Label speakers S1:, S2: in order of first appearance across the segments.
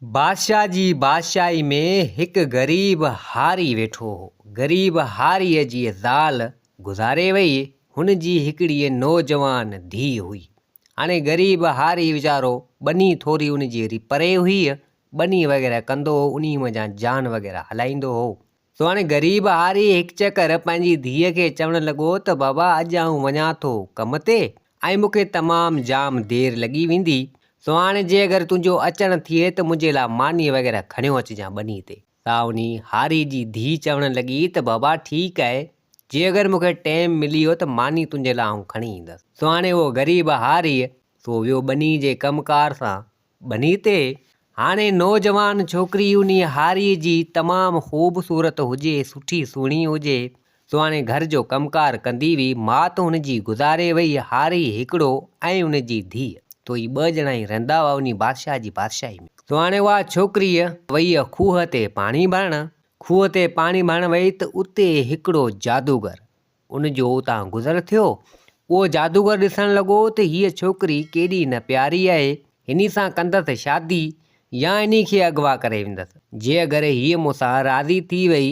S1: بادشاهه جي بادشاهي ۾ هڪ غريب هاري ويٺو هو. غريب هاريء جي زال گذاري وئي. هن جي هڪڙي نوجوان ڌيء هئي. هاڻي غريب هاري ويچارو ٻني ٿوري ان جي پري هئي. ٻني وغيره ڪندو هو، انهيء منجهان جان وغيره هلائيندو هو. سو هاڻي غريب هاري هڪ چڪر پنهنجي ڌيء کي چوڻ لڳو ته بابا اڄ آئون وڃان ٿو ڪم تي ۽ مون کي تمام جام دير لڳي ويندي، سو هاڻي جي اگر تنهنجو اچڻ ٿئي ته منهنجي لاء ماني وغيره کڻيو اچجان ٻني تي. سا انهي هاري جي ڌيء چوڻ لڳي ته بابا ٺيڪ آهي جي اگر مون کي ٽيم ملي ويو ته ماني تنهنجي لاء آئون کڻي ايندس. سو هاڻي اهو غريب هاري سو ويو ٻني جي ڪم ڪار سان ٻني تي هاڻي نوجوان ڇوڪري انهيء هاريء جي تمام خوبصورت هجي، سٺي سهڻي هجي، سو هاڻي گهر جو ڪم ڪار ڪندي هئي، ماء ته هن جي گذاري وئي، هاري هڪڙو ۽ ان جي ڌيء، تو هي ٻه ڄڻا ئي رهندا هئا انهي بادشاهه جي بادشاهي ۾. سو هاڻي اها ڇوڪريء وئي کوهه تي پاڻي ڀرڻ، کوهه تي پاڻي ڀرڻ وئي ته اتي هڪڙو جادوگر ان جو اتان گذر ٿيو. اهو جادوگر ڏسڻ لڳو ته هيء ڇوڪري ڪيڏي نه پياري آهي، هني سان ڪندس شادي يا انهي کي اغوا ڪري ويندس. جي اگر هيء مون سان راضي ٿي وئي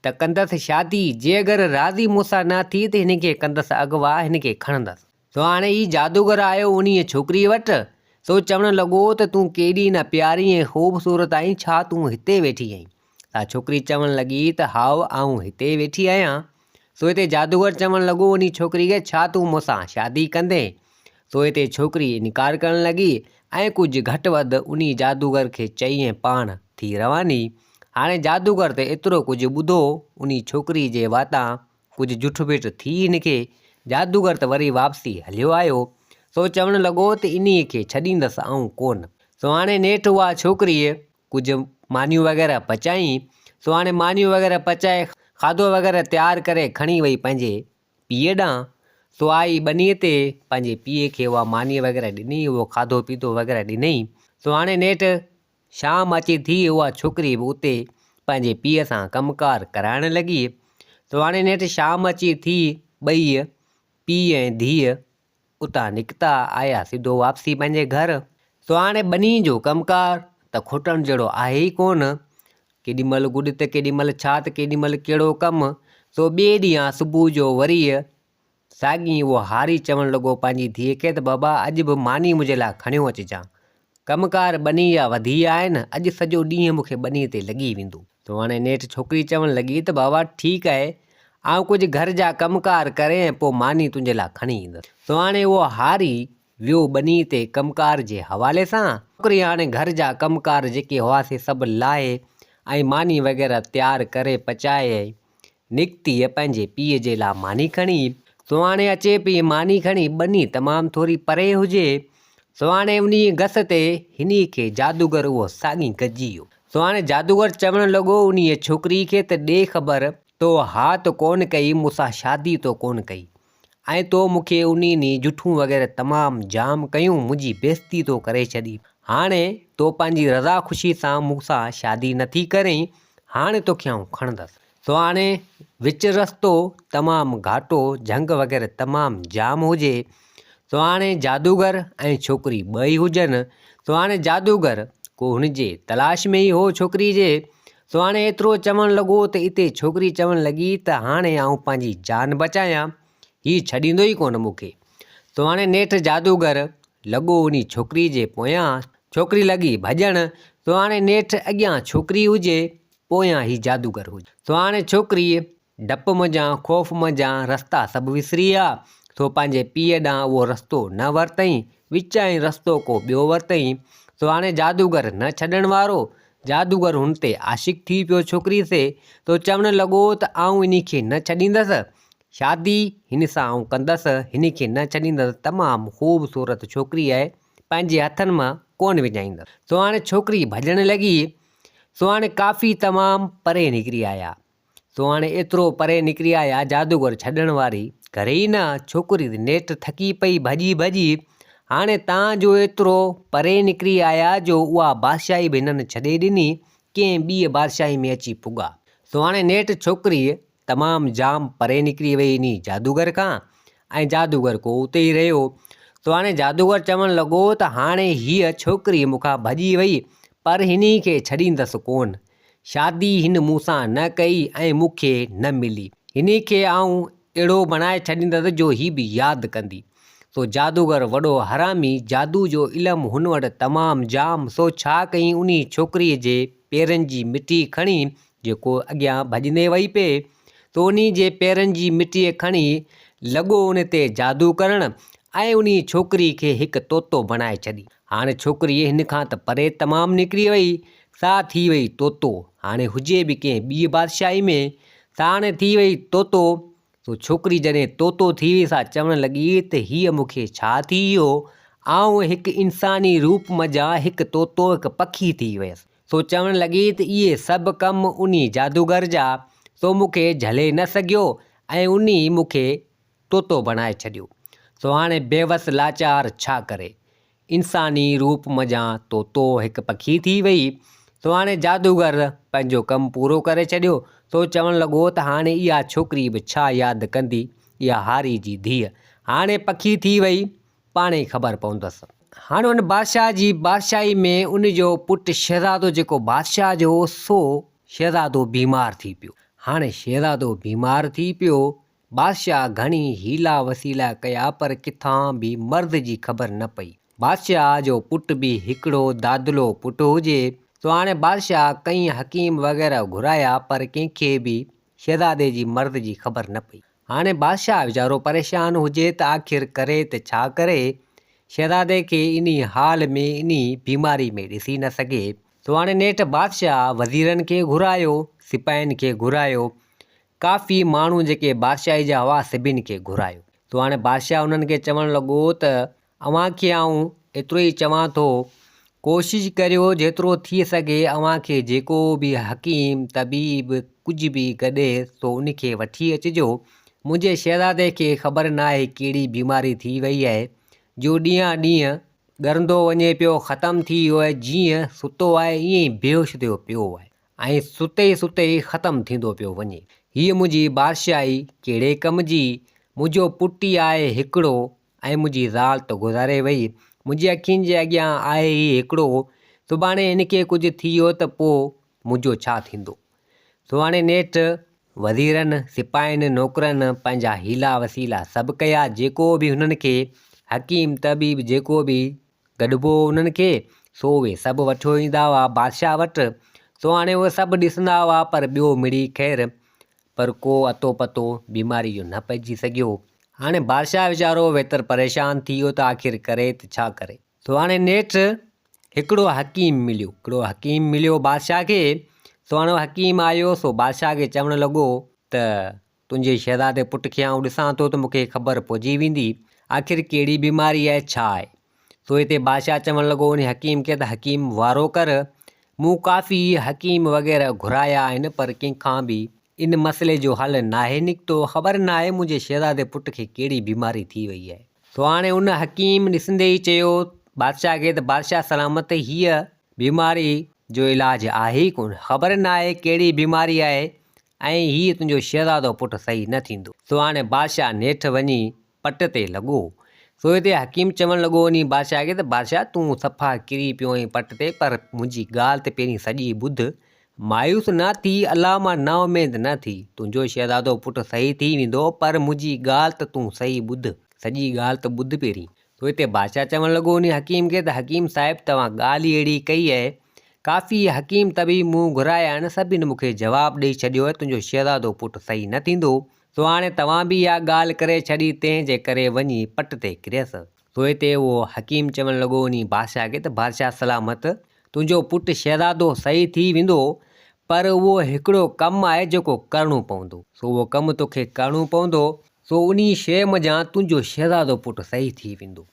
S1: ته ڪندس شادي، جي اگر راضي مون سان نه ٿي ته هن کي ڪندس اغوا، هن کي کڻندس. سو هاڻي هي جادوگر آيو انهيء ڇوڪريء وٽ، سو چوڻ لڳو ته تون ڪيڏي نه پياري ۽ خوبصورت آهين، ڇا تون هتي ويٺي آهين؟ سا ڇوڪري چوڻ لڳي ته هائو آئون هتي ويٺي آهيان. سو هتي جادوگر چوڻ لڳو انهي ڇوڪري کي ڇا تون مون سان شادي ڪندين؟ سو هتي ڇوڪري انڪار ڪرڻ لڳي ۽ ڪجهه گهٽ وڌ انهي جادوگر کي چئي ۽ پاڻ ٿي رواني. هاڻي جادوگر ته ايترو ڪجهه ٻڌو انهي ڇوڪري جي واتان ڪجهه جٺ ڦٽ ٿي هن کي، جادوگر ته وري واپسي هليو آيو. سو چوڻ لڳو ته انهي کي ڇڏيندس آئون ڪونه. سو هاڻي نيٺ اها ڇوڪريء ڪجهه مانيون وغيره پچائين، سو هاڻي مانيون وغيره پچائي کاڌو وغيره تيار ڪري کڻي وئي پنهنجي پيء ڏانهن، سو آئي ٻنيء تي پنهنجي پيء کي اها ماني وغيره ڏني، اهو کاڌو پيتو وغيره ڏنئين، سو هاڻي نيٺ شام اچي ٿي اها ڇوڪري به اتي پنهنجي پيء سان ڪم ڪار ڪرائڻ لڳي، سو هاڻي نيٺ شام اچي ٿي ٻئي پيء ۽ ڌيء اتان نڪتا، آيا سڌو واپسي پنهنجي گهر. سو هاڻي ٻنهي جو ڪم ڪار ته کٽڻ جهڙو آهي ئي ڪونه. ڪيڏي مهل گڏ ته ڪيڏي مهل ڇا ته ڪيڏي مهل ڪهڙو ڪم. سو ٻئي ڏينهن صبح جو وري ساڳي اهو هاري چوڻ لڳو پنهنجي ڌيء کي ته بابا اڄ به ماني منهنجي لاء کڻيو اچجان. ڪم ڪار ٻني جا وڌي ويا آهن، اڄ سڄو ڏينهن مون کي ٻني تي لڳي ويندو. سو هاڻي نيٺ ڇوڪري چوڻ لڳي ته بابا ٺيڪ آهي، آئون ڪجهه گهر جا ڪم ڪار ڪري ۽ پوء ماني تنهنجي لاء کڻي ايندس. سو هاڻي اهو هاري ويو ٻني تي ڪم ڪار جي حوالي سان. ڇوڪري هاڻي گهر جا ڪم ڪار جيڪي هئا سي سڀ لاهي ۽ ماني وغيره تيار ڪري پچائي ۽ نڪتيء پنهنجي پيء جي لاء ماني کڻي. سهاڻي اچي پيء ماني کڻي ٻني تمام ٿوري پري هجي. سهاڻي انهيء گس تي هني کي جادوگر اهو ساڳي گڏجي ويو. سهاڻي جادوگر چوڻ لڳو انهيء ڇوڪري کي ته ڏي خبر تو ها ته ڪونه ڪئي مون سان شادي تو ڪونه ڪئي ۽ تو مون کي انهي ڏينهن جٺون وغيره تمام جام ڪيون منهنجي بيعزتي تو ڪري ڇڏي هاڻي تو پنهنجي رضا خوشي سان مون سان شادي نٿي ڪرين هاڻي توکي آئون کڻندس. سو هاڻي وچ رستو تمام گهاٽو، جهنگ وغيره تمام جام هجي. سو هاڻي جادوگر ۽ ڇوڪري ٻئي هجن. سو هاڻي جادوگر ڪو هن جي تلاش ۾ ئي هو ڇوڪري جي. سو هاڻي ايترو چوڻ لڳو ته اتي ڇوڪري چوڻ لڳي ته هاڻي آئون پنهنجي جان بچايان، هي ڇڏيندو ئي ڪونه مون کي. سو هاڻي نيٺ جادوگر لڳو انهي ڇوڪري جي پويان. ڇوڪري لڳي ڀڄڻ، سو هاڻي نيٺ اڳيان ڇوڪري هجي، پويان هي جادوگر هجي. سو هاڻي ڇوڪريء ڊپ منجهان، خوف منجهان رستا سڀ وسري ويا، سو پنهنجي پيء ڏانهن اهو رستو نه ورتئين، وچان رستو ڪو ٻيو ورتئين. سو هاڻي جادوگر نه ڇڏڻ وارو، جادوگر هن تي عاشق ٿي پيو ڇوڪري تي، سو چوڻ لڳو ته آئون انهي کي نه ڇڏيندس، شادي هن سان آئون ڪندس، هن کي نه ڇڏيندس، تمام خوبصورت ڇوڪري آهي، پنهنجي هٿن مان ڪونه وڃائيندس. سو هاڻي ڇوڪري ڀڄڻ لڳي. سو هاڻي ڪافي تمام پري نڪري آيا. سو هاڻي ايترو پري نڪري آيا جادوگر ڇڏڻ واري ڪري ئي نه. ڇوڪري ته نيٺ ٿڪي پئي ڀڄي ڀڄي. هاڻي تان جو ايترو پري نڪري آيا جو اها بادشاهي به هنن ڇڏي ڏني، ڪنهن ٻيء بادشاهي ۾ اچي پڳا. سو هاڻي نيٺ ڇوڪريء تمام جام پري نڪري وئي انهي جادوگر کان ۽ جادوگر ڪو اتي ئي رهيو. سو هاڻي جادوگر چوڻ لڳو ته هاڻي هيء ڇوڪري مون کان ڀڄي وئي پر هني کي ڇڏيندس ڪونه. شادي هن مون سان نه ڪئي ۽ مون کي نه ملي. هني کي آئون اهڙو بڻائي ڇڏيندس جو هي به ياد ڪندي. سو جادوگر وڏو حرامي، جادو جو علم هن وٽ تمام جام، سو ڇا ڪيائين انهي ڇوڪريء جي پيرن جي مٽي کڻي، جيڪو اڳيان ڀڄندي وئي پئي، سو انهي جي پيرن جي مٽيء کڻي لڳو ان تي جادو ڪرڻ ۽ انهي ڇوڪري کي هڪ طوطو بڻائي ڇڏي. هاڻي ڇوڪري هن کان ته پري تمام نڪري وئي، سا ٿي وئي طوطو. هاڻي هجي به ڪنهن ٻيء بادشاهي ۾، سا هاڻي ٿي وئي طوطو. سو ڇوڪري جڏهن طوطو ٿي وئي سا چوڻ لڳي ته هيء مون کي ڇا ٿي ويو؟ آئون هڪ انساني روپ منجهان هڪ طوطو هڪ پکي ٿي ويس. سو چوڻ لڳي ته اهي سڀ ڪم انهي جادوگر جا، سو مون کي جهلي نه سگهيو ۽ انهي مون کي طوطو بڻائي ڇڏيو. سو هاڻي بيوس لاچار ڇا ڪري؟ انساني روپ منجهان طوطو هڪ پکي ٿي وئي. سو هاڻي جادوگر پنهنجو ڪم پورو ڪري ڇڏيو. سو چوڻ لڳو ته هاڻي اها ڇوڪري به ڇا ياد ڪندي، اها هاري جي ڌيء هاڻي پکي ٿي وئي، پاڻهي خبر پوندس. هاڻي ان بادشاهه جي بادشاهي ۾ ان جو پٽ شهزادو جيڪو بادشاهه جو هو سو شهزادو بيمار ٿي پيو. هاڻي شهزادو بيمار ٿي پيو بادشاهه گهڻي حيلا وسيلا ڪيا پر ڪٿان به مرض جي خبر نه پئي. بادشاهه جو پٽ به هڪڙو دادلو پٽ هجي، سو هاڻي بادشاهه ڪئين حڪيم وغيره گهرايا پر ڪنهن کي به شهزادي جي مرض جي خبر نه پئي. هاڻي بادشاهه ويچارو پريشان هجي ته آخر ڪري ته ڇا ڪري؟ شهزادي کي انهي حال ۾ انهي بيماري ۾ ڏسي نه سگهي. سو هاڻي نيٺ بادشاهه وزيرن کي گهرايو، سپاهين کي گهرايو، ڪافي ماڻهو جيڪي بادشاهي جا هئا سڀن کي گهرايو. سو هاڻي بادشاهه انهن کي چوڻ لڳو ته اوهان کي آئون ايترو ئي چوان ٿو، ڪوشش ڪريو جيترو ٿي سگهي اوهان کي جيڪو به حڪيم، طبيب، ڪجهه به گڏي سو ان کي وٺي اچجو. منهنجي شهزادي کي خبر ناهي ڪهڙي بيماري ٿي وئي آهي جو ڏينهان ڏينهن ڳرندو وڃي پيو، ختم ٿي ويو آهي، جيئن ستو آهي ائين ئي بيهوش ٿيو پيو آهي. ۽ ستي ئي ستي ئي ختم ٿيندو پيو وڃي. هيء منهنجي بادشاهي ڪهڙي ڪم جي؟ منهنجو پٽ ئي آهي هڪڙو ۽ منهنجي زال ته گذاري وئي. منهنجي اکين جي اڳيان آهي هي هڪڙو. سڀاڻي هن کي ڪجهه ٿي ويو ته پوء منهنجو ڇا ٿيندو؟ سڀاڻي نيٺ وزيرن، سپاهين، نوڪرن پنهنجا حيلا وسيلا سڀ ڪيا، جيڪو به هنن کي حڪيم طبيب جيڪو به گڏبو هو انهن کي، سو اهي سڀ وٺيو ايندا هئا بادشاهه وٽ. سو هاڻي اهي سڀ ڏسندا هئا پر ٻيو مڙئي خير، پر ڪو اتو پتو بيماري جو نه پئجي سگهيو. هاڻي بادشاهه ويچارو ويتر پريشان ٿي ويو ته آخر ڪري ته ڇا ڪري. سو هاڻي نيٺ هڪڙو حڪيم مليو. هڪڙو حڪيم مليو بادشاهه کي. سو هاڻي حڪيم آيو سو بادشاهه کي چوڻ لڳو ته تنهنجي شهزادي پٽ کي آئون ڏسان ٿو ته مون کي خبر پئجي ويندي، آخر ڪهڙي بيماري آهي، ڇا آهي؟ سو هتي بادشاهه چوڻ لڳو انهي حڪيم کي ته حڪيم وارو ڪر، مون ڪافي حڪيم وغيره گهرايا آهن پر ڪنهن کان به ان مسئلي جو حل ناهي نڪتو، خبر ناهي منهنجي شهزادي پٽ کي ڪهڙي بيماري ٿي وئي آهي. سو هاڻي ان حڪيم ڏسندي ئي چيو بادشاهه کي ته بادشاهه سلامت هيء بيماري جو علاج آهي ئي ڪونه، خبر ناهي ڪهڙي بيماري آهي، ۽ هيء تنهنجو شهزادو پٽ صحيح نه ٿيندو. سو هاڻي بادشاهه نيٺ وڃي پٽ تي لڳو. سو هتي حڪيم چوڻ لڳو وڃي بادشاهه کي ته بادشاهه تون صفا ڪري پيو آهين پٽ تي پر منهنجي ڳالهه ته پهرين سڄي ٻڌ. مايوس نه ٿي، الله مان نااميد نه ٿي. تنهنجو شهزادو پٽ صحيح ٿي ويندو پر منهنجي ڳالهه ته تون صحيح ٻڌ. سڄي ڳالهه ته ٻڌ پهرين. سو هتي بادشاهه چوڻ لڳو انهي حڪيم کي ته حڪيم صاحب توهان ڳالهه ئي اهڙي ڪئي آهي، ڪافي حڪيم طبيب مون گهرايا آهن، سڀني مون کي جواب ڏئي ڇڏيو آهي تنهنجو شهزادو پٽ صحيح نه ٿيندو، سو هاڻي توهان به اها ڳالهه ڪري ڇڏي تنهن جي ڪري وڃي پٽ تي ڪريس. سو هتي اهو حڪيم چوڻ لڳو انهي بادشاهه کي ته بادشاهه سلامت تنهنجو پٽ شهزادو صحيح ٿي ويندو پر اهو هڪڙو ڪم آهي جيڪو ڪرڻو پوندو، سو اهو ڪم توکي ڪرڻو پوندو، سو انهيء شيء منجهان تنهنجو شهزادو پٽ صحيح ٿي ويندو.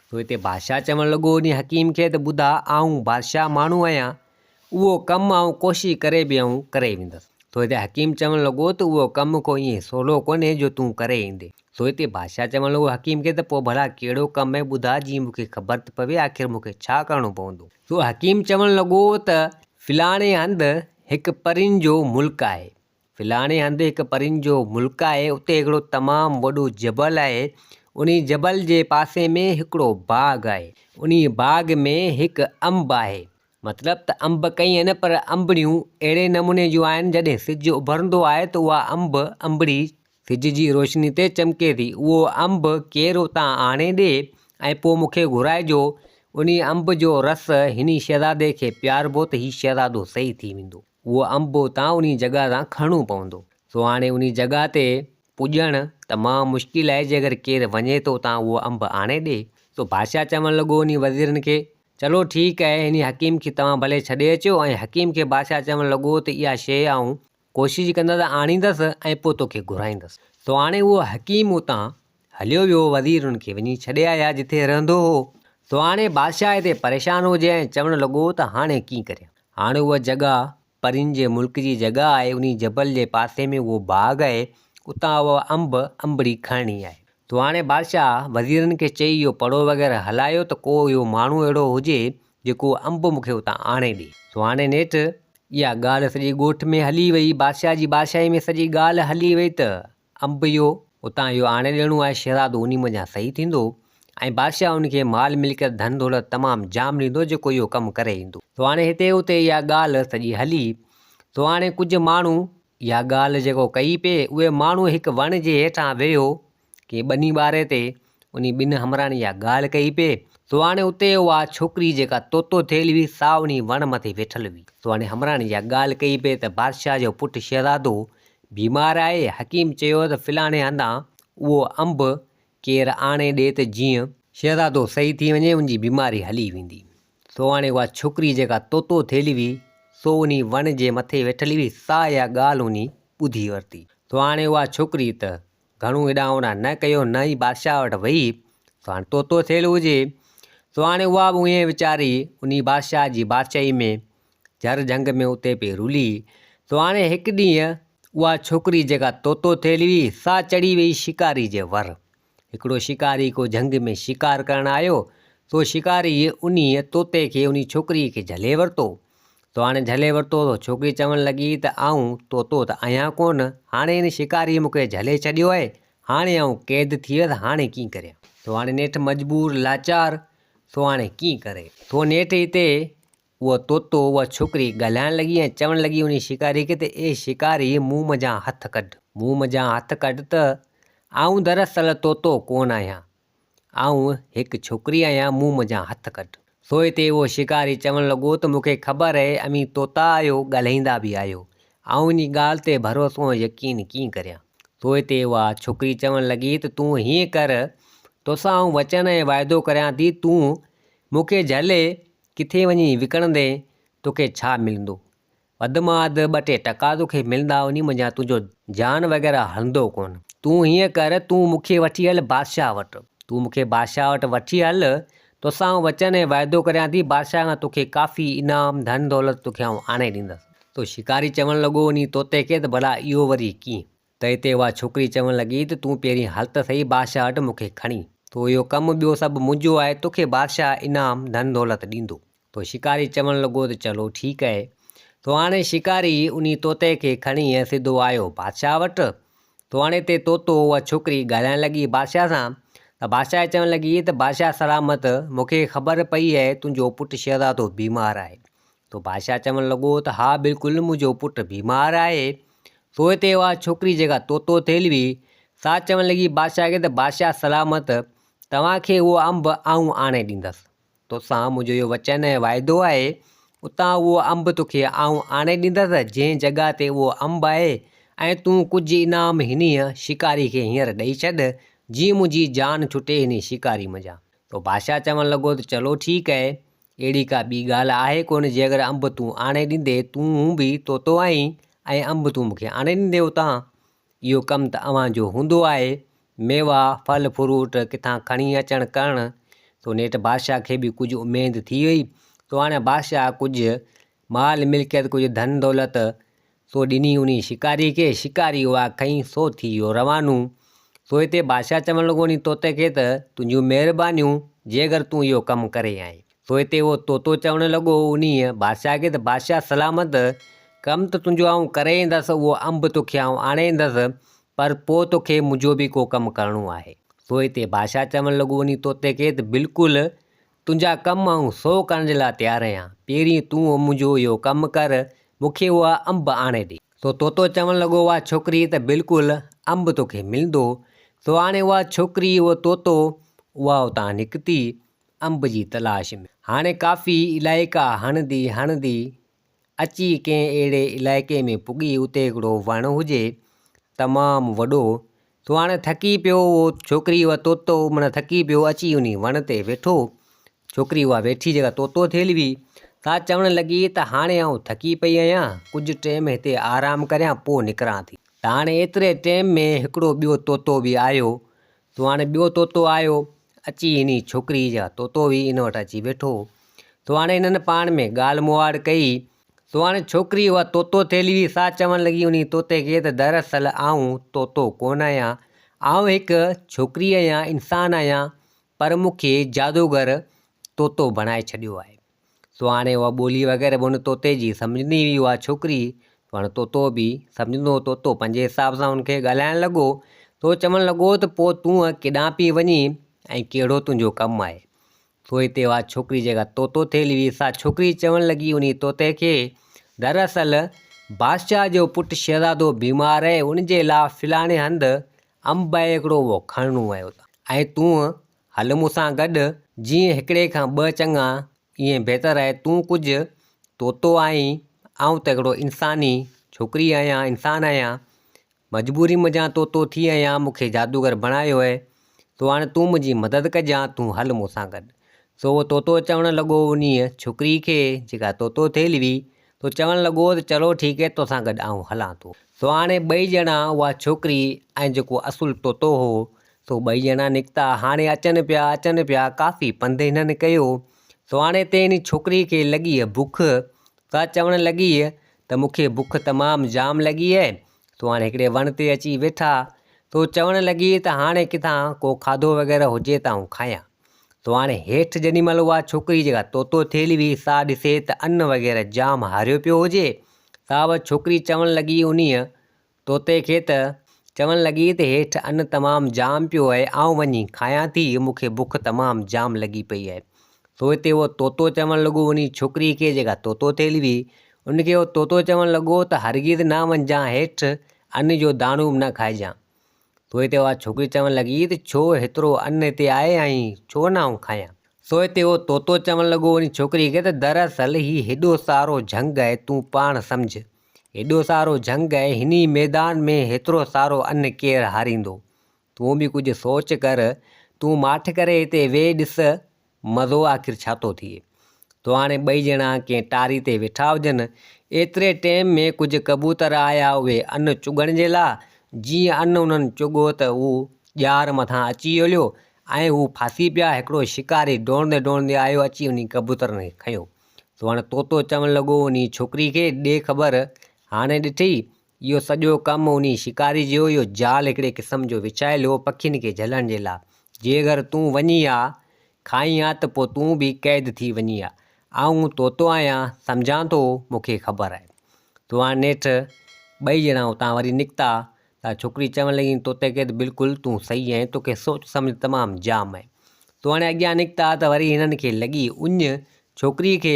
S1: سو هتي بادشاهه چوڻ لڳو انهيء حڪيم کي ته ٻڌاء آئون بادشاهه ماڻهو آهيان، اهو ڪم آئون ڪوشش ڪري به آئون ڪري ويندس. سو هتي حڪيم چوڻ لڳو ته اهو ڪم ڪو ائين سولو ڪونهي جو تون ڪري ايندين. سو هتي بادشاهه چوڻ لڳو حڪيم کي ته پوء ڀلا ڪهڙو ڪم آهي ٻڌاء جيئن مون کي خبر ته پوي آخر مون کي ڇا ڪرڻو پوندو. سو حڪيم چوڻ لڳو ته فلاڻي هنڌ هڪ پرين جو ملڪ آهي، فلاڻي هنڌ هڪ پرين جو ملڪ آهي، اتي هڪڙو تمام وڏو جبل آهي، انهي جبل جي پاسي ۾ هڪڙو باغ آهي، انهي باغ ۾ هڪ انب آهي. مطلب ته انب ڪئين نه پر انبڙيون اهڙي نموني جون آهن جڏهن سج اڀرندو آهي ته اها انب، انبڙي، سج جي روشني تي چمڪي ٿي. اهو انب ڪير اتان آڻي ڏي ۽ پوء مون کي گهرائجو. انهي انب جو رس هني شهزادي کي پياربو ته هي شهزادو صحيح ٿي ويندو. اهو انب اتان انهي جڳهه تان کڻڻو پوندو. سو هاڻي انهي جڳهه تي پڄڻ تمام مشڪل آهي جيڪر ڪير وڃي ته اتان اهو انب آڻي ڏي. سو بادشاهه چوڻ لڳو انهي وزيرن کي، چلو ٺيڪ آهي انهي حڪيم کي توهان ڀلي ڇڏي اچو ۽ حڪيم کي بادشاهه چوڻ لڳو ته اها شيء آئون ڪوشش ڪندس آڻيندس ۽ پوء توکي گهرائيندس. سو هاڻي اهو حڪيم اتان هليو ويو وزير ان کي وڃي ڇڏي آيا جتي رهندو هو. سو هاڻي بادشاهه هتي پريشان هجي ۽ چوڻ لڳو ته هاڻي ڪيئن ڪريان. هاڻي اها جڳهه پرين جي ملڪ جي جڳهه آهي، انهي جبل جي پاسي ۾ اهو باغ آهي، اتان اها انب، انبڙي، کڻڻي آهي. سو هاڻي بادشاهه وزيرن کي چئي اهو پڙو وغيره هلايو ته ڪو اهو ماڻهو اهڙو هجي جيڪو انب مون کي اتان آڻي ڏي. سو هاڻي نيٺ اها ڳالهه سڄي ڳوٺ ۾ هلي وئي، بادشاهه جي بادشاهي ۾ سڄي ڳالهه هلي وئي ته انب اهو اتان اهو آڻي ڏيڻو آهي، شهزادو انهي منجهان صحيح ٿيندو ۽ بادشاهه ان کي مال ملڪيت ڌن دولت تمام جام ڏيندو جيڪو اهو ڪم ڪري ايندو. سو هاڻي هتي اتي اها ڳالهه سڄي هلي. سو هاڻي ڪجهه ماڻهو اها ڳالهه جيڪو ڪئي پئي اهي ماڻهو هڪ وڻ جي هيٺان ويهو ڪنهن ٻني ٻاري تي انهي ٻن همراهن اها ڳالهه ڪئي پئي. سو هاڻي اتي اها ڇوڪري جيڪا طوطو ٿيل هئي سا انهي وڻ مٿي ويٺل هئي. سو هاڻي همراهن اها ڳالهه ڪئي پئي ته بادشاهه جو پٽ شهزادو بيمار آهي، حڪيم چيو ته فلاڻي هنڌان اهو انب ڪير آڻي ڏي ته جيئن. شهزادو صحيح ٿي وڃي، ان جي بيماري هلي ويندي. سو هاڻي اها ڇوڪري جيڪا طوطو ٿيل هئي، سو انهي وڻ جي مٿي ويٺل هئي، سا اها ڳالهه انهي ٻڌي ورتي. سو هاڻي اها ڇوڪري ته گهڻو هيڏانهن هوڏانهن نه ڪيو، نه ئي بادشاهه وٽ وئي، سو هاڻي طوطو ٿيل هجي، سو هاڻي اها به اونهي ويچاري انهي بادشاهه جي بادشاهي ۾ جھر جھنگ ۾ اتي پئي رلي. سو هاڻي هڪ ڏينهن اها ڇوڪري جيڪا طوطو ٿيل هئي، سا چڙهي ويئي شڪاري جي ور. هڪڙو شڪاري ڪو جھنگ ۾ شڪار ڪرڻ آيو، سو شڪاريء انهيء طوطي کي انهي ڇوڪريء کي جھلي ورتو. سو هاڻي جھلي ورتو ته ڇوڪري چوڻ لڳي ته آئون طوطو ته آهيان ڪونه، هاڻي هن شڪاريء مون کي جھلي ڇڏيو آهي، هاڻي آئون قيد ٿي ويس، هاڻي ڪيئن ڪريان؟ سو هاڻي نيٺ مجبور لاچار، سو هاڻي ڪيئن ڪري؟ سو نيٺ هتي اهو طوطو اها ڇوڪري ڳالهائڻ لڳي ۽ چوڻ لڳي انهي شڪاري کي ته اي شڪاري مون منجهان هٿ ڪڍ، مون منجهان هٿ ڪڍ ته آئون دراصل طوطو ڪونه آهيان، آئون هڪ ڇوڪري آهيان، مون منجهان هٿ ڪڍ. سو هتي اهو شڪاري چوڻ لڳو ته مون کي خبر اهي اوهين طوطا آهيو، ڳالهائيندا به آهيو، آئون انهي ڳالهه تي ڀروسو ۽ يقين ڪيئن ڪريان؟ سو هتي اها ڇوڪري چوڻ لڳي ته تون هيئن ڪر، توسان آئون وچن ۽ واعدو ڪريان ٿي، تون مون کي جهلي ڪٿي وڃي وڪڻندين توکي ڇا ملندو؟ وڌ مان وڌ ٻه ٽي ٽڪا توکي ملندا انهي منجهان تنهنجو جان وغيره هلندو ڪونه. تون هيئن ڪر تون مون کي وٺي هل بادشاهه وٽ. تون مون کي بادشاهه وٽ وٺي هل توسان آئون وچن ۽ واعدو ڪريان ٿي بادشاهه کان توکي ڪافي انعام ڌن دولت توکي آئون آڻي ڏيندس. تو شڪاري چوڻ لڳو انهي طوطي کي ته ڀلا اهو وري ڪيئن؟ ته هتي اها ڇوڪري چوڻ لڳي ته تون پهرين هل ته سهي بادشاهه وٽ مون کي کڻي. تو اهو ڪم ٻيو سڀ منهنجو آهي، توکي بادشاهه انعام ڌن دولت ڏيندو. تو شڪاري چوڻ لڳو ته چلو ٺيڪ آهي. تو هاڻي شڪاري انهي طوطي کي کڻي ۽ سڌو آيو بادشاهه وٽ. تو هاڻي هتي طوطو اها ڇوڪري ڳالهائڻ لڳي بادشاهه سان ته بادشاهه چوڻ لڳي ته بادشاهه سلامت مون کي خبر پئي آهي تنهنجو پٽ شهزادو بيمار آهي. تو بادشاهه چوڻ لڳو ته ها بلڪل منهنجو پٽ بيمار آهي. سو هتي اها ڇوڪري جيڪا طوطو ٿيل هئي، سا چوڻ لڳي بادشاهه کي ته بادشاهه سلامت، توهان کي اهو انب آئون آڻي ڏيندس. توسان منهنجو اهو وچن ۽ واعدو آهي، اتان اهو انب توکي آئون آڻي ڏيندس، جنهن جڳهه تي اهو انب آهي ۽ تون ڪجهه انعام هنيء شڪاري کي هينئر ڏئي ڇڏ، جيئن منهنجي جان ڇٽي هني شڪاري منجهان. سو بادشاهه چوڻ لڳو ته چلو ٺيڪ آهي، اهڙي ڪا ٻي ڳالهه آهي ڪونه جيڪر انب تون آڻي ڏيندي، تون به طوطو آهين ۽ انب تون مون کي آڻي ڏيندي اتان. اهو ڪم ته اوهان جو هوندو آهي، ميوا، ڦل فروٽ ڪٿان کڻي اچڻ ڪرڻ. سو نيٺ بادشاهه کي به ڪجهه اميد ٿي وئي. سو هاڻي بادشاهه ڪجهه مال ملڪيت ڪجهه ڌن دولت سو ڏني انهي شڪاري کي، شڪاري اها کنئي سو ٿي ويو روانو. سو هتي بادشاهه چوڻ لڳو انهي طوطي کي ته تنهنجون مهربانيون جيگر تون اهو ڪم ڪري آئين. سو هتي اهو طوطو چوڻ لڳو انهيء بادشاهه کي ته بادشاهه سلامت، ڪم ته تنهنجو آئون ڪري ايندس، اهو انب توکي آئون آڻي ايندس، پر پوء توکي منهنجو به ڪو ڪم ڪرڻو آهي. سو هتي بادشاهه چوڻ لڳو انهي طوطي کي ته بلڪل تنهنجا ڪم آئون سو ڪرڻ جي لاء تيار آهيان، پهرين تون منهنجو اهو ڪم ڪر، مون کي اها انب آڻي ڏي. سو طوطو چوڻ لڳو اها ڇوڪري ته بلڪل انب توکي ملندو. سو هاڻي اها ڇوڪري اهو طوطو اها اتان نڪتي انب جي تلاش ۾. هاڻي ڪافي علائقا هڻندي هڻندي اچي ڪنهن اهڙي علائقي ۾ پڳي اتي هڪڙو وڻ هجي تمام وڏو. سو هاڻي ٿڪي پيو اهو ڇوڪري اها طوطو معنيٰ ٿڪي پيو اچي انهي وڻ تي ويٺو. ڇوڪري اها ويٺي جيڪا طوطو ٿيل هئي سا چوڻ لڳي ته هاڻي آئون ٿڪي پئي آهيان ڪجهه ٽيم هتي آرام ڪريان پوء نڪران ٿي. ته هاڻي ايتري ٽيم ۾ هڪڙو ٻيو طوطو به آيو. سو هاڻي ٻيو طوطو آيو اچي انهي ڇوڪري جيڪا طوطو هئي ان وٽ اچي ويٺو. سو هاڻي هنن پاڻ ۾ ڳالهه مهاڙ ڪئي. سو هاڻي ڇوڪري اها طوطو ٿيل هئي سا چوڻ لڳي انهي طوطي کي ته دراصل آئون طوطو ڪونه آهيان، آئون هڪ ڇوڪري آهيان، انسان آهيان، پر مون کي جادوگر طوطو بڻائي ڇڏيو آهي. سو هاڻي اها ٻولي وغيره به ان طوطي جي سمجهندي هئي اها ڇوڪري. سو هاڻي طوطو به سمجهندو هو، طوطو پنهنجي حساب سان ان کي ڳالهائڻ لڳو. سو چوڻ لڳو ته پوء تون ڪيڏانهن پئي وڃين ۽ ڪهڙو تنهنجو ڪم آهي؟ سو هتي اها ڇوڪري جيڪا طوطو ٿيل هئي، سا ڇوڪري چوڻ لڳي انهي طوطي کي، دراصل بادشاهه جو پٽ شهزادو بيمار آهي، ان جي لاء فلاڻي هنڌ انب آهي هڪڙو اهو کڻڻو آهي اتان ۽ تون هل مون سان گڏ، جيئن هڪڙي کان ٻه چڱا، ائين بهتر آهي، تون ڪجهه طوطو آهين، آئون ته هڪڙو انساني ڇوڪري آهيان، انسان آهيان، مجبوري منجهان طوطو ٿي آهيان، مون کي جادوگر بڻايو اهي، سو هاڻي تون منهنجي مدد ڪجان، تون هل مون سان گڏ. سو اهو طوطو چوڻ لڳو انهيء ڇوڪري کي، جيڪا طوطو ٿيل هئي، سو چوڻ لڳو ته چلو ٺيڪ اهي، توسان گڏ آئون هلان ٿو. سو هاڻي ٻئي ڄڻا، اها ڇوڪري ۽ جيڪو اصل طوطو هو، سو ٻئي ڄڻا نڪتا. هاڻي اچن پيا، اچن پيا، ڪافي پنڌ هنن ڪيو. سو هاڻي اتي انهي ڇوڪري کي لڳي بک، سا چوڻ لڳي ته مون کي بک تمام جام لڳي اهي. سو هاڻي هڪڙي وڻ تي اچي ويٺا. سو چوڻ لڳي ته هاڻي ڪٿان ڪو کاڌو وغيره هجي ته آئون کايان. سو هاڻي هيٺ جيڏي مهل اها ڇوڪري جيڪا طوطو ٿيل هئي سا ڏسي ته ان وغيره جام هاريو پيو هجي. سا اها ڇوڪري چوڻ لڳي انهيء طوطي کي ته چوڻ لڳي ته هيٺ ان تمام جام پيو آهي، آئون وڃي کايان ٿي، مون کي بک تمام جام لڳي پئي آهي. سو هتي اهو طوطو چوڻ لڳو انهي ڇوڪري کي جيڪا طوطو ٿيل هئي، ان کي اهو طوطو چوڻ لڳو ته هرگز نه وڃجان هيٺ، ان جو داڻو به نه کائجان. سو هتي اها ڇوڪري چوڻ لڳي ته ڇو هيترو ان هتي آهي ۽ ڇو نه آئون کايان. سو هتي اهو طوطو چوڻ لڳو انهي ڇوڪري کي ته دراصل هي هيڏو سارو جهنگ آهي، تون پاڻ سمجهه، هيڏو سارو جهنگ ۽ هني ميدان ۾ هيترو سارو ان ڪير هاريندو؟ تون به ڪجهه سوچ ڪر، تون ماٺ ڪري هتي ويهه ڏس مزو آخر ڇا ٿو ٿئي. تو هاڻي ٻئي ڄڻا ڪنهن ٽاري تي ويٺا هجن، ايتري ٽيم ۾ ڪجهه ڪبوتر آيا اهي ان چڳڻ جي لا، جيئن ان انهن چڳو ته هو ڄار مٿان اچي هليو ۽ هو ڦاسي پيا، هڪڙو شڪاري ڊوڙندي ڊوڙندي آيو اچي انهي ڪبوترن کي کنيو. سو هاڻي طوطو چوڻ لڳو انهي ڇوڪري کي، ڏي خبر، هاڻي ڏٺئي، اهو سڄو ڪم انهي شڪاري جو اهو جال هڪڙي قسم جو وڇايل هو پکين کي جهلڻ جي لاء، جي اگر تون وڃين ها، کائين ها ته پوء تون به قيد ٿي وڃين ها. آئون طوطو آهيان، سمجهان ٿو، مون کي خبر آهي. سو هاڻي نيٺ ٻئي ڄڻا اتان وري نڪتا ته ڇوڪري چوڻ لڳي طوطي کي ته بلڪل تون صحيح آهين، توکي سوچ سمجهه تمام جام آهي. سو هاڻي اڳيان نڪتا ته وري هنن کي لڳي اڃ، ڇوڪريء کي،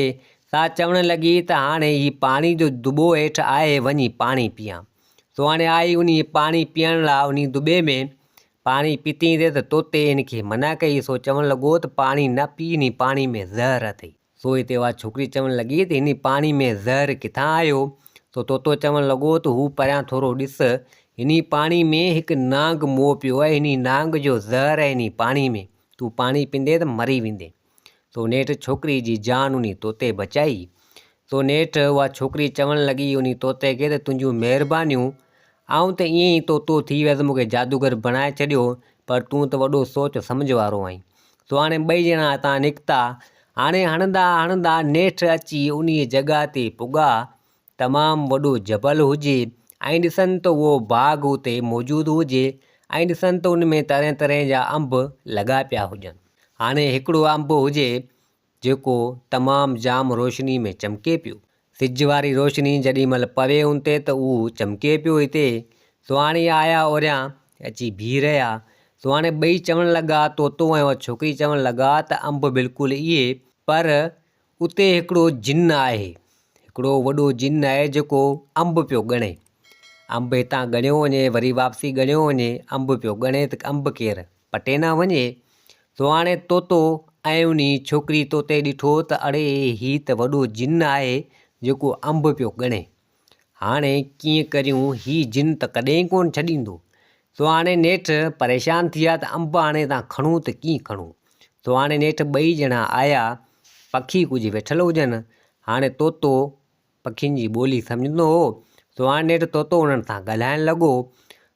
S1: سا چوڻ لڳي ته هاڻي هي پاڻي جو دٻو هيٺ آهي وڃي پاڻي پيان. سو هاڻي آئي انهيء پاڻي پيئڻ لاء انهي دٻي ۾، پاڻي پيتين ٿي ته طوطي هن کي منع ڪئي، سو چوڻ لڳو ته پاڻي نه پي انهي پاڻي ۾ زهر اٿئي. سو هتي اها ڇوڪري چوڻ لڳي ته هن پاڻي ۾ زهر ڪٿان آيو؟ سو طوطو چوڻ لڳو ته هو پريان ٿورو ڏس، هن پاڻي ۾ هڪ نانگ مئو پيو آهي، هن نانگ جو زهر آهي هن پاڻي ۾، تون پاڻي پيندين ته مري ويندين. سو نيٺ ڇوڪري جي جان انهي طوطي بچائي. سو نيٺ اها ڇوڪري چوڻ لڳي انهي طوطي کي ته تنهنجون مهربانيون، آئون ته ائين ئي طوطو ٿي ويس، مون کي جادوگر بڻائي ڇڏيو، پر تون ته وڏو سوچ سمجهه وارو آهين. سو هاڻي ٻئي ڄڻا اتان نڪتا. هاڻي هڻندا هڻندا نيٺ اچي انهيء جڳهه تي پڳا. تمام وڏو جبل هجي ۽ ڏسن ته اهو باغ اتي موجود هجي ۽ ڏسن ته ان ۾ طرح طرح جا انب لڳا پيا هجن. هاڻي هڪڙو انب هجي جيڪو تمام جام روشني ۾ چمڪي پيو. سج واري روشني جڏي مھل پوي ان تي ته اھو چمڪي پيو. اتي سو ھاڻي آيا اوريان اچي بيھي رھيا. سو هاڻي ٻئي چوڻ لڳا، طوطو ۽ اها ڇوڪري چوڻ لڳا ته انب بلڪل اهي، پر اتي هڪڙو جن آهي، هڪڙو وڏو جن آهي جيڪو انب پيو ڳڻي. انب هتان ڳڻيو وڃي، وري واپسي ڳڻيو وڃي، انب پيو ڳڻي ته انب ڪير پٽي نه وڃي. سو هاڻي طوطو ۽ انهي ڇوڪري طوطي ڏٺو ته اڙي هي ته وڏو جن آهي جيڪو انب پيو ڳڻي. هاڻي ڪيئن ڪريون، هي جن ته ڪڏهن ڪونه ڇڏيندو. سو هاڻي نيٺ پريشان ٿي ويا ته انب هاڻي هتان کڻون ته ڪيئن کڻون. سو هاڻي نيٺ ٻئي ڄڻا آيا، پکي ڪجهه ويٺل هجن. هاڻي طوطو پکين جي ٻولي سمجهندو هو، سو هاڻي نيٺ طوطو انهن سان ڳالهائڻ لڳو.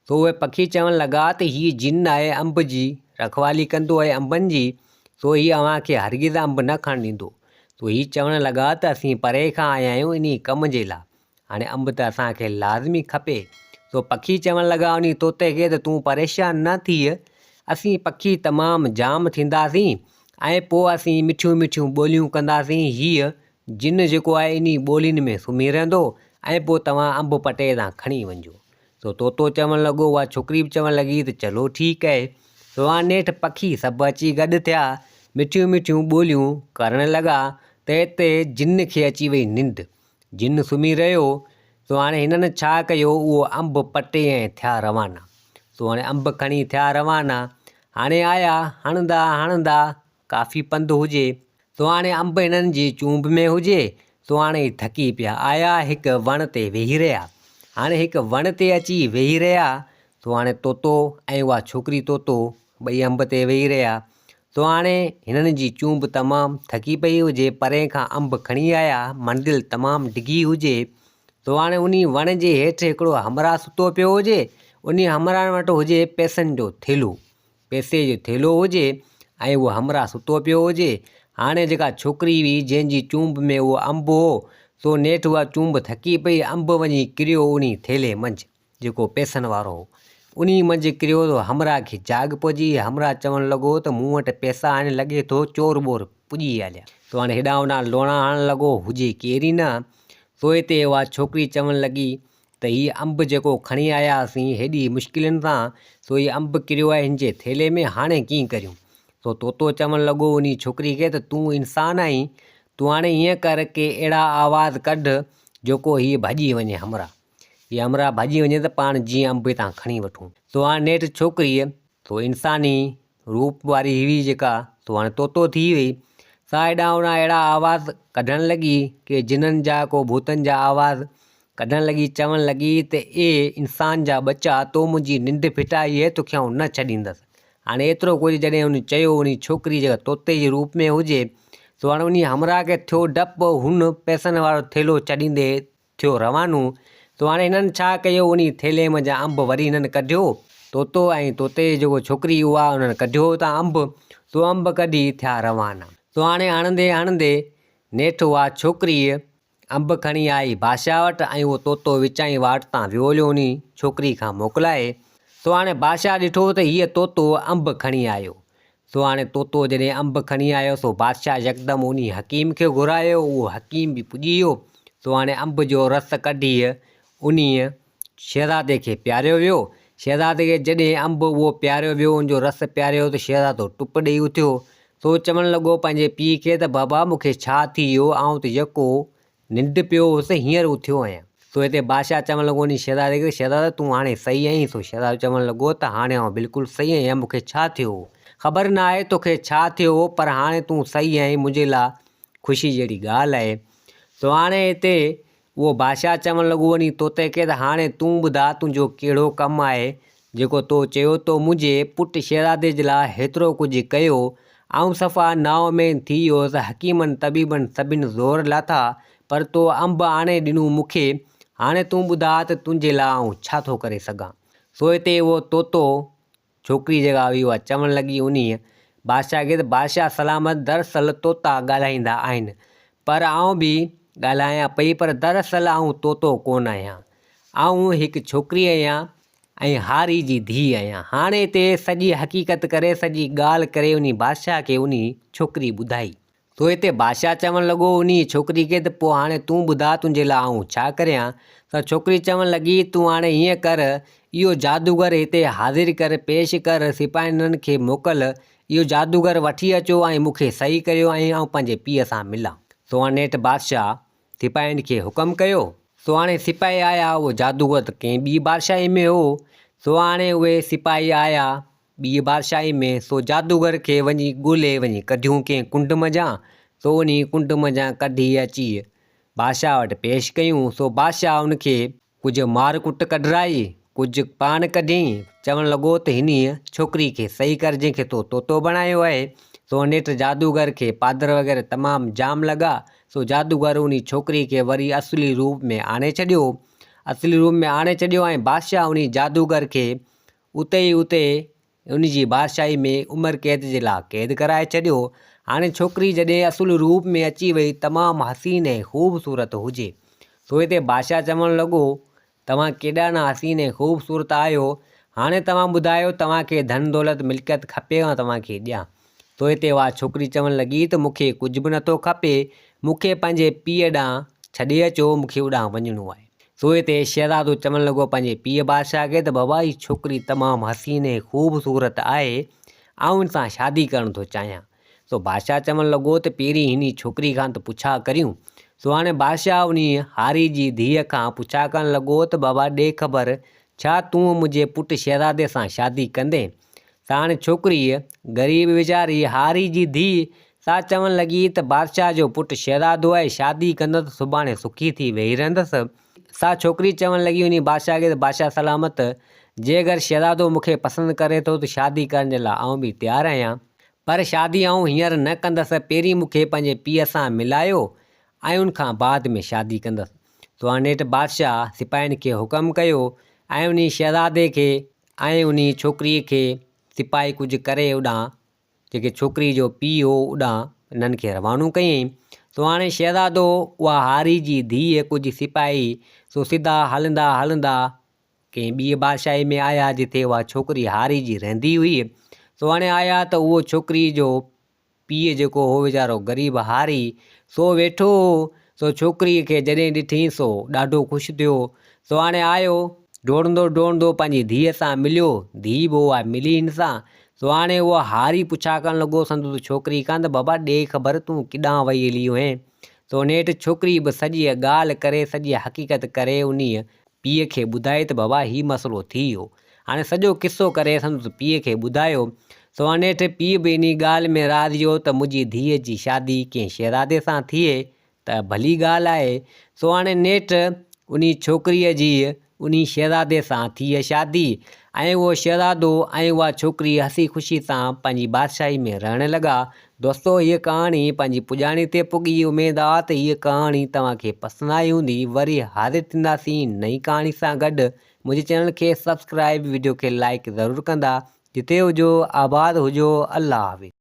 S1: سو اهي پکي چوڻ لڳا ته هي جن آهي انب جي رکوالي ڪندو آهي انبن جي، سو هي اوهان کي هرگز انب نه کڻڻ ڏيندو. سو هي چوڻ لڳا ته اسين پري کان آيا آهيون انهي ڪم جي لاء، هاڻي انب ته اسان کي لازمي کپي. سو پکي چوڻ لڳا انهي طوطي کي ته تون پريشان نه ٿيء، اسين پکي تمام جام ٿينداسين ۽ پوء اسين مٺيون مٺيون ٻوليون ڪنداسين، هيء جن جيڪو آهي انهي ٻولين ۾ سمهي رهندو ۽ پوء توهان انب پٽي تان کڻي وڃجو. سو طوطو چوڻ لڳو، اها ڇوڪري به چوڻ لڳي ته چلو ٺيڪ آهي. سو هاڻ نيٺ پکي سڀ اچي گڏ ٿيا، مٺيون مٺيون ٻوليون ڪرڻ لڳا ته اتي جن کي اچي وئي ننڊ. جن سمهي رهيو، سو هاڻي هنن ڇا ڪيو، اهو انب پٽي ۽ ٿيا روانا. سو هاڻي انب کڻي ٿيا روانا. هاڻي آيا، هڻندا هڻندا ڪافي پنڌ هجي، سو هاڻي انب هنن جي چونب ۾ هجي، سو هاڻي هي ٿڪي پيا. آيا هڪ وڻ تي ويهي رهيا. هاڻي هڪ وڻ تي اچي ويهي رهيا، سو هاڻي طوطو ۽ اها ڇوڪري طوطو ٻئي انب تي ويهي رهيا. سو هاڻي هنن جي چونب تمام ٿڪي پئي هجي، پري کان انب کڻي آيا، منزل تمام ڊگهي هجي، سو هاڻي انهي وڻ جي هيٺ هڪڙو همراهه ستو پيو هجي، انهي همراهه وٽ هجي پئسن جو ٿيلهو. پئسي جو ٿيلهو هجي ۽ اهو همراهه ستو پيو هجي. هاڻي جيڪا ڇوڪري هئي، جنهن جي چونب ۾ اهو انب هو، سو نيٺ اها چونب ٿڪي پئي، انب وڃي ڪريو انهي ٿيلهي منجهه، جيڪو پئسن وارو هو. انهي منجهه ڪريو ته همراهه کي جاڳ پئجي وئي. همراهه چوڻ لڳو ته مون وٽ پئسا آهن، لڳي ٿو چور ٻور پڄي هليا. سو هاڻي هيڏانهن هوڏانهن لوڻا هڻڻ لڳو، هجي ڪير ئي نه. سو هتي اها ڇوڪري چوڻ لڳي ته هي انب جيڪو کڻي آيا هئاسين هيڏي مشڪلين سان، سو هي انب ڪريو آهي هن جي ٿيلهي ۾ هاڻي ڪيئن ڪريون؟ سو طوطو چوڻ لڳو انهي ڇوڪري کي ته تون انسان آهين، تون هاڻي ائين ڪر ڪي اهڙا آواز ڪڍ جيڪو هي ڀڄي وڃي همراهه. هي همراهه ڀڄي وڃي ته پاڻ جيئن انب هتان کڻي وٺون. سو هاڻي نيٺ ڇوڪريء سو انساني روپ واري هئي جيڪا، سو هاڻي طوطو ٿي وئي. سا هيڏانهن هوڏانهن اهڙا آواز ڪڍڻ لڳي، ڪي جنن جا ڪو ڀوتن جا آواز ڪڍڻ لڳي، چوڻ لڳي ته اي انسان جا ٻچا، تو منهنجي ننڊ ڦٽائي هي، توکي آئون نه ڇڏيندس. هاڻي ايترو ڪجهه جڏهن هن چيو، انهي ڇوڪري جيڪا طوطي جي روپ ۾ هجي، سو هاڻي انهي همراهه کي ٿيو ڊپ، هن پئسن وارو ٿيلهو ڇڏيندي ٿيو روانو. سو هاڻي هنن ڇا ڪيو، انهي ٿيلهي منجهان انب وري هنن ڪڍيو. طوطو ۽ طوطي جي جيڪو ڇوڪري اها انهن ڪڍيو اتان انب، سو انب ڪڍي ٿيا روانا. سو هاڻي هڻندي هڻندي نيٺ اها ڇوڪريء انب کڻي آئي بادشاهه وٽ ۽ اهو طوطو وچائين واٽ تان ويو هليو انهي ڇوڪري کان موڪلائي. سو هاڻي بادشاهه ڏٺو ته هيء طوطو انب کڻي آيو. سو هاڻي طوطو جڏهن انب کڻي آيو سو بادشاهه يڪدم انهي حڪيم کي گهرايو، اهو حڪيم به پڄي ويو. سو هاڻي انب جو رس ڪڍي انهيء شهزادي کي پياريو ويو. شهزادي کي جڏهن انب اهو پياريو ويو، ان جو رس پياريو ته شهزادو ٽپ ڏيئي اٿيو. سو چوڻ لڳو پنهنجي پيء کي ته بابا مون کي ڇا ٿي ويو، آئون ته يڪو ننڊ پيو هوس، هينئر اٿيو آهيان. سو هتي بادشاهه چوڻ لڳو انهي شهزادي کي ته شهزادا تون هاڻي صحيح آهين؟ سو شهزادو چوڻ لڳو ته هاڻي آئون بلڪل صحيح آهيان، مون کي ڇا ٿيو هو؟ خبر نه آهي توکي ڇا ٿيو هو، پر هاڻي تون صحيح آهين، منهنجي لاء خوشي جهڙي ڳالهه آهي. سو هاڻي هتي اهو بادشاهه چوڻ لڳو وڃي طوطي کي ته هاڻي تون ٻڌاء تنهنجو ڪهڙو ڪم آهي، جيڪو تو چيو تو منهنجي پٽ شهزادي جي لاء هيترو ڪجهه ڪيو، آئون صفا نااميد ٿي ويس، حڪيمن طبيبن سڀن زور لاٿا، پر تو انب آڻي ڏنو مون کي، هاڻي تون ٻڌاء ته تنهنجي لاء آئون ڇا ٿو ڪري سگهان؟ سو هتي اهو طوطو ڇوڪري جيڪا هئي اها چوڻ لڳي انهيء بادشاهه کي ته بادشاهه سلامت دراصل طوطا ڳالهائيندا آهن پر آئون به ڳالهايان پئي پر دراصل آئون طوطو ڪونه آهيان آئون هڪ ڇوڪري آهيان ۽ هاري جي ڌيء آهيان. هاڻي هتي سڄي حقيقت ڪري سڄي ڳالهه ڪري انهي بادشاهه کي انهي ڇوڪري ٻڌائي. سو هتي بادشاهه چوڻ لڳو انهيء ڇوڪري کي ته پوء هاڻي تون ٻڌاء تنهنجي لاء آئون ڇا ڪريان؟ سا ڇوڪري چوڻ لڳي تون هاڻي هيئن ڪر، اهو جادوگر هتي حاضر ڪر، پيش ڪر، سپاهين کي موڪل، اهو جادوگر وٺي اچو ۽ مون کي صحيح ڪريو ۽ آئون پنهنجي پيء سان ملان. سو هاڻي نيٺ بادشاهه سپاهين کي حڪم ڪيو. سو هاڻي سپاهي آيا، اهو جادوگر ته ڪنهن ٻي بادشاهي ۾ هو، سو هاڻي اهي سپاهي آيا ٻيء بادشاهي ۾، سو جادوگر کي وڃي ڳولي وڃي ڪڍيون ڪنهن ڪنڊ منجهان، سو انهي ڪنڊ منجهان ڪڍي اچي بادشاهه وٽ پيش ڪيون، سو بادشاهه ان کي ڪجهه مار ڪٽ ڪڍرائي، ڪجهه پاڻ ڪڍيائين، چوڻ لڳو ته هنيء ڇوڪري کي صحيح ڪر جنهن کي تو طوطو بڻايو آهي، سو نيٺ جادوگر کي پادر وغيره تمام جام لڳا، سو جادوگر انهي ڇوڪري کي وري اصلي روپ ۾ آڻي ڇڏيو، اصلي روپ ۾ آڻي ڇڏيو ۽ بادشاهه انهي جادوگر کي اتي ئي اتي ان جي بادشاهي ۾ عمر قيد جي لاء قيد ڪرائي ڇڏيو. هاڻي ڇوڪري جڏهن اصل روپ ۾ اچي وئي تمام حسين ۽ خوبصورت هجي. سو هتي بادشاهه چوڻ لڳو، توهان ڪيڏا نه حسين ۽ خوبصورت آهيو، هاڻي توهان ٻڌايو توهان کي ڌن دولت ملڪيت کپي يا توهان کي ڏيان؟ سو هتي اها ڇوڪري چوڻ لڳي ته مون کي ڪجهه به نٿو کپي، مون کي پنهنجي پيء ڏانهن ڇڏي اچو، مون کي اوڏانهن وڃڻو آهي. سو هتي شهزادو چوڻ لڳو پنهنجي پيء بادشاهه کي ته بابا هي ڇوڪري تمام حسين ۽ خوبصورت آهي، آئون هن سان شادي ڪرڻ ٿو چاهيان. سو بادشاهه چوڻ لڳو ته پهرين هني ڇوڪري کان ته پڇا ڪريون. سو هاڻي بادشاهه انهي هاري جي ڌيء کان پڇا ڪرڻ لڳو ته بابا ڏي خبر ڇا تون منهنجي پٽ شهزادي سان شادي ڪندين؟ ساڻ ڇوڪريء، غريب ويچاري هاري جي ڌيء، سا چوڻ لڳي ته بادشاهه جو پٽ شهزادو آهي، شادي ڪندس ته سڀاڻي سکي ٿي ويهي رهندس. سا ڇوڪري چوڻ لڳي انهي بادشاهه کي ته بادشاهه سلامت، جي اگر شهزادو مون کي پسند ڪري ٿو ته شادي ڪرڻ جي لاء آئون به تيار آهيان. پر شادي آئون هينئر نه ڪندس، پهرين مون کي پنهنجي پيء سان ملايو ۽ ان کان بعد ۾ شادي ڪندس. سو هاڻي نيٺ بادشاهه سپاهين کي حڪم ڪيو ۽ انهي شهزادي کي ۽ انهيء ڇوڪريء کي سپاهي ڪجهه ڪري اوڏانهن، جيڪي ڇوڪريء جو پيء هو، اوڏانهن انهن کي روانو ڪيائين. سو هاڻي شهزادو اها هاري جي ڌيء ڪجهه سپاهي سو سڌا هلندا هلندا ڪنهن ٻيء بادشاهيء ۾ آيا، جتي اها ڇوڪري هاري جي رهندي هئي. سو هاڻي آيا ته اهو ڇوڪريء جو پيء جيڪو هو ويچارو غريب هاري، سو ويٺو هو، سو ڇوڪريء کي جڏهن ڏٺئين سو ڏاڍو خوش ٿيو، سو هاڻي آيو، ڊوڙندو ڊوڙندو پنهنجي ڌيء سان مليو، ڌيء به اها ملي هن سان، سو هاڻي اهو هاري پڇا ڪرڻ لڳو سندس ڇوڪريء کان ته بابا ڏي خبر تون ڪيڏانهن وئي هلي هئين؟ سو نيٺ ڇوڪري به سڄيء ڳالهه ڪري سڄي حقيقت ڪري انهيء پيء کي ٻڌائي ته بابا هي مسئلو ٿي ويو. هاڻي سڄو قصو ڪري سندس پيء کي ٻڌايو. سو هاڻي نيٺ پيء به انهي ڳالهه ۾ راضي هو ته منهنجي ڌيء جي شادي ڪنهن شهزادي سان ٿئي ته ڀلي ڳالهه آهي. سو هاڻي نيٺ انهي ڇوڪريء جي انهي شهزادي سان ٿي شادي ۽ اهو شهزادو ۽ اها ڇوڪري هسي خوشي سان پنهنجي بادشاهي ۾ رهڻ لڳا. دوستو هيء ڪهاڻي پنهنجي پڄاڻي تي پڳي اميد آ ته هيء ڪهاڻي توهان کي پسند آئي هوندي وري حاضر ٿينداسين نئين ڪهاڻي سان گڏ منهنجي چينل کي سبسڪرائب وڊيو کي لائيڪ ضرور ڪندا جتي هجو آباد هجو الله حافظ.